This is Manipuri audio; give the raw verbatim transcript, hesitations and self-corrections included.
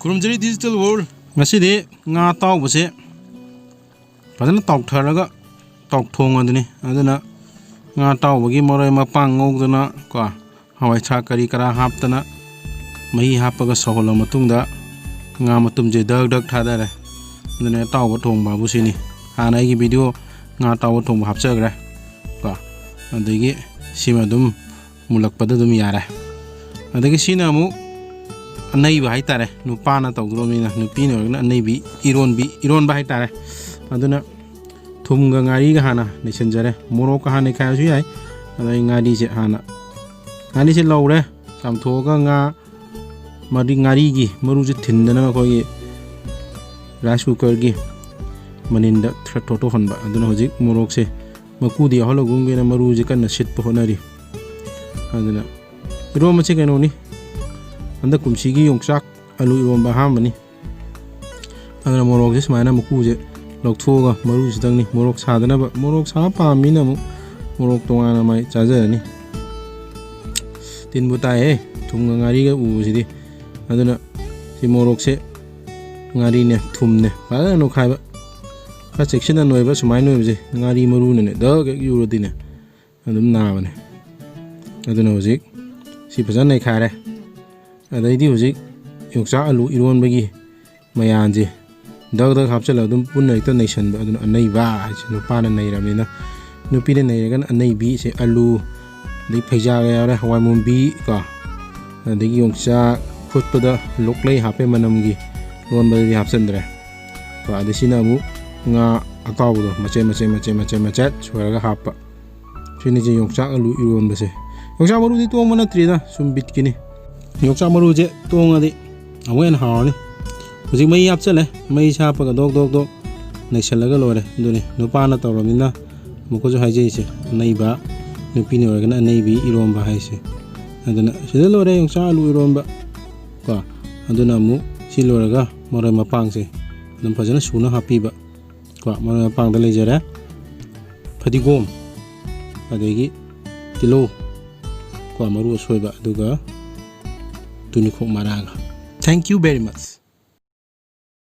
ꯈꯨꯔꯨꯝꯖꯔꯤ Digital World꯫ ꯉꯁꯤꯗꯤ ꯉꯥ ꯑꯇꯥꯎꯕꯁꯦ ꯐꯖꯅ ꯇꯥꯎꯊꯔꯒ ꯇꯥꯎꯊꯣꯡꯉꯗꯨꯅꯤ꯫ ꯑꯗꯨꯅ ꯉꯥ ꯑꯇꯥꯎꯕꯒꯤ ꯃꯔꯣꯏ ꯃꯄꯥꯡ ꯉꯧꯗꯅ ꯀꯣ, ꯍꯋꯥꯏ ꯊ꯭ꯔꯥꯛ ꯀꯔꯤ ꯀꯔꯥ ꯍꯥꯞꯇꯅ ꯃꯍꯤ ꯍꯥꯞꯄꯒ ꯁꯧꯍꯜꯂ ꯃꯇꯨꯡꯗ ꯉꯥ ꯃꯇꯨꯝꯁꯦ ꯗꯛ ꯗꯛ ꯊꯥꯗꯔꯦ꯫ ꯑꯗꯨꯅ ꯑꯇꯥꯎꯕ ꯊꯣꯡꯕ ꯍꯥꯏꯕꯨ ꯁꯤꯅꯤ꯫ ꯍꯥꯟꯅ ꯑꯩꯒꯤ video ꯉꯥ ꯑꯇꯥꯎꯕ ꯊꯣꯡꯕ ꯍꯥꯞꯆꯈ꯭ꯔꯦ ꯀꯣ꯫ ꯑꯗꯒꯤ ꯁꯤꯃ ꯑꯗꯨꯝ ꯃꯨꯜꯂꯛꯄꯗ ꯑꯗꯨꯝ ꯌꯥꯔꯦ꯫ ꯑꯗꯒꯤ ꯁꯤꯅ ꯑꯃꯨꯛ ꯑꯅꯩꯕ ꯍꯥꯏꯇꯥꯔꯦ, ꯅꯨꯄꯥꯅ ꯇꯧꯗ꯭ꯔꯣꯕꯅꯤꯅ, ꯅꯨꯄꯤꯅ ꯑꯣꯏꯔꯒꯅ ꯑꯅꯩꯕꯤ, ꯏꯔꯣꯟꯕꯤ, ꯏꯔꯣꯟꯕ ꯍꯥꯏꯇꯥꯔꯦ꯫ ꯑꯗꯨꯅ ꯊꯨꯝꯒ ꯉꯥꯔꯤꯒ ꯍꯥꯟꯅ ꯅꯩꯁꯟꯖꯔꯦ꯫ ꯃꯣꯔꯣꯛꯀ ꯍꯥꯟꯅ ꯅꯩꯈꯥꯏꯔꯁꯨ ꯌꯥꯏ꯫ ꯑꯗꯩ ꯉꯥꯔꯤꯁꯦ ꯍꯥꯟꯅ, ꯉꯥꯔꯤꯁꯦ ꯂꯧꯔꯦ, ꯆꯥꯝꯊꯣꯛꯑꯒ ꯉꯥ ꯃꯔꯤ, ꯉꯥꯔꯤꯒꯤ ꯃꯔꯨꯁꯦ ꯊꯤꯟꯗꯅꯕ ꯑꯩꯈꯣꯏꯒꯤ rice cookerꯒꯤ ꯃꯅꯤꯟꯗ ꯈꯔ ꯊꯣꯛꯇꯣꯛꯍꯟꯕ꯫ ꯑꯗꯨꯅ ꯍꯧꯖꯤꯛ ꯃꯣꯔꯣꯛꯁꯦ ꯃꯀꯨꯗꯤ ꯌꯥꯎꯍꯜꯂꯒꯨꯝꯒꯦꯅ ꯃꯔꯨꯁꯦ ꯀꯟꯅ ꯁꯤꯠꯄ ꯍꯣꯠꯅꯔꯤ꯫ ꯑꯗꯨꯅ ꯏꯔꯣꯝꯕꯁꯦ ꯀꯩꯅꯣꯅꯤ, ꯍꯟꯗꯛ ꯀꯨꯝꯁꯤꯒꯤ ꯌꯣꯡꯆꯥꯛ ꯑꯂꯨ ꯏꯔꯣꯝꯕ ꯑꯍꯥꯟꯕꯅꯤ꯫ ꯑꯗꯨꯅ ꯃꯣꯔꯣꯛꯁꯦ ꯁꯨꯃꯥꯏꯅ ꯃꯀꯨꯁꯦ ꯂꯧꯊꯣꯛꯑꯒ ꯃꯔꯨꯁꯤꯗꯪꯅꯤ꯫ ꯃꯣꯔꯣꯛ ꯁꯥꯗꯅꯕ, ꯃꯣꯔꯣꯛ ꯁꯥꯕ ꯄꯥꯝꯕ ꯃꯤꯅ ꯑꯃꯨꯛ ꯃꯣꯔꯣꯛ ꯇꯣꯉꯥꯟꯅ ꯃꯥꯏ ꯆꯥꯖꯔꯅꯤ꯫ ꯇꯤꯟꯕꯨ ꯇꯥꯏꯍꯦ, ꯊꯨꯝꯒ ꯉꯥꯔꯤꯒ ꯎꯕꯁꯤꯗꯤ꯫ ꯑꯗꯨꯅ ꯁꯤ ꯃꯣꯔꯣꯛꯁꯦ, ꯉꯥꯔꯤꯅꯦ, ꯊꯨꯝꯅꯦ, ꯐꯖꯅ ꯅꯣꯏꯈꯥꯏꯕ꯫ ꯈꯔ ꯆꯦꯛꯁꯤꯟꯅ ꯅꯣꯏꯕ, ꯁꯨꯃꯥꯏꯅ ꯅꯣꯏꯕꯁꯦ ꯉꯥꯔꯤ ꯃꯔꯨꯅꯅꯦ ꯗꯛ ꯍꯦꯛ ꯌꯨꯔꯗꯤꯅꯦ ꯑꯗꯨꯝ ꯅꯥꯕꯅꯦ꯫ ꯑꯗꯨꯅ ꯍꯧꯖꯤꯛ ꯁꯤ ꯐꯖꯅ ꯅꯩꯈꯥꯏꯔꯦ꯫ ꯑꯗꯩꯗꯤ ꯍꯧꯖꯤꯛ ꯌꯣꯡꯆꯥꯛ ꯑꯂꯨ ꯏꯔꯣꯟꯕꯒꯤ ꯃꯌꯥꯟꯁꯦ ꯗꯛ ꯗꯛ ꯍꯥꯞꯆꯤꯜꯂꯒ ꯑꯗꯨꯝ ꯄꯨꯟꯅ ꯍꯦꯛꯇ ꯅꯩꯁꯟꯕ꯫ ꯑꯗꯨꯅ ꯑꯅꯩꯕ ꯍꯥꯏꯁꯦ ꯅꯨꯄꯥꯅ ꯅꯩꯔꯕꯅꯤꯅ꯫ ꯅꯨꯄꯤꯅ ꯅꯩꯔꯒꯅ ꯑꯅꯩꯕꯤꯁꯦ ꯑꯂꯨ, ꯑꯗꯩ ꯐꯩꯖꯥꯒ ꯌꯥꯎꯔꯦ, ꯍꯋꯥꯏ ꯃꯨꯝꯕꯤ ꯀꯣ, ꯑꯗꯒꯤ ꯌꯣꯡꯆꯥꯛ ꯐꯨꯠꯄꯗ ꯂꯣꯛꯂꯩ ꯍꯥꯞꯄꯦ ꯃꯅꯝꯒꯤ, ꯂꯣꯟꯕꯗꯗꯤ ꯍꯥꯞꯆꯤꯟꯗ꯭ꯔꯦ ꯀꯣ꯫ ꯑꯗꯩ ꯁꯤꯅ ꯑꯃꯨꯛ ꯉꯥ ꯑꯇꯥꯎꯕꯗꯣ ꯃꯆꯦꯠ ꯃꯆꯦꯠ ꯃꯆꯦꯠ ꯃꯆꯦꯠ ꯃꯆꯦꯠ ꯁꯣꯏꯔꯒ ꯍꯥꯞꯄ꯫ ꯁꯤꯅꯤꯁꯦ ꯌꯣꯡꯆꯥꯛ ꯑꯂꯨ ꯏꯔꯣꯟꯕꯁꯦ꯫ ꯌꯣꯡꯆꯥꯛ ꯃꯔꯨꯗꯤ ꯇꯣꯡꯕ ꯅꯠꯇ꯭ꯔꯤꯗ, ꯁꯨꯝ ꯕꯤꯠꯀꯤꯅꯤ꯫ ꯌꯣꯡꯆꯥꯛ ꯃꯔꯨꯁꯦ ꯇꯣꯡꯉꯗꯤ ꯑꯃꯨꯛ ꯍꯦꯟꯅ ꯍꯥꯎꯔꯅꯤ꯫ ꯍꯧꯖꯤꯛ ꯃꯩ ꯍꯥꯞꯆꯜꯂꯦ, ꯃꯩꯁꯦ ꯍꯥꯞꯄꯒ ꯗꯣꯛ ꯗꯣꯛ ꯗꯣꯛ ꯅꯩꯁꯜꯂꯒ ꯂꯣꯏꯔꯦ꯫ ꯑꯗꯨꯅꯤ ꯅꯨꯄꯥꯅ ꯇꯧꯔꯕꯅꯤꯅ ꯑꯃꯨꯛꯀꯁꯨ ꯍꯥꯏꯖꯩꯁꯦ, ꯑꯅꯩꯕ, ꯅꯨꯄꯤꯅ ꯑꯣꯏꯔꯒꯅ ꯑꯅꯩꯕꯤ ꯏꯔꯣꯝꯕ ꯍꯥꯏꯁꯦ꯫ ꯑꯗꯨꯅ ꯁꯤꯗ ꯂꯣꯏꯔꯦ ꯌꯣꯡꯆꯥꯛ ꯑꯂꯨ ꯏꯔꯣꯝꯕ ꯀꯣ꯫ ꯑꯗꯨꯅ ꯑꯃꯨꯛ ꯁꯤ ꯂꯣꯏꯔꯒ ꯃꯔꯣꯏ ꯃꯄꯥꯡꯁꯦ ꯑꯗꯨꯝ ꯐꯖꯅ ꯁꯨꯅ ꯍꯥꯞꯄꯤꯕ ꯀꯣ꯫ ꯃꯔꯣꯏ ꯃꯄꯥꯡꯗ ꯂꯩꯖꯔꯦ ꯐꯗꯤꯒꯣꯝ, ꯑꯗꯒꯤ ꯇꯤꯜꯍꯧ ꯀꯣ, ꯃꯔꯨ ꯑꯁꯣꯏꯕ, ꯑꯗꯨꯒ ꯇꯨꯅꯤꯈꯣꯛ ꯃꯔꯥꯒ꯫ Thank you very much꯫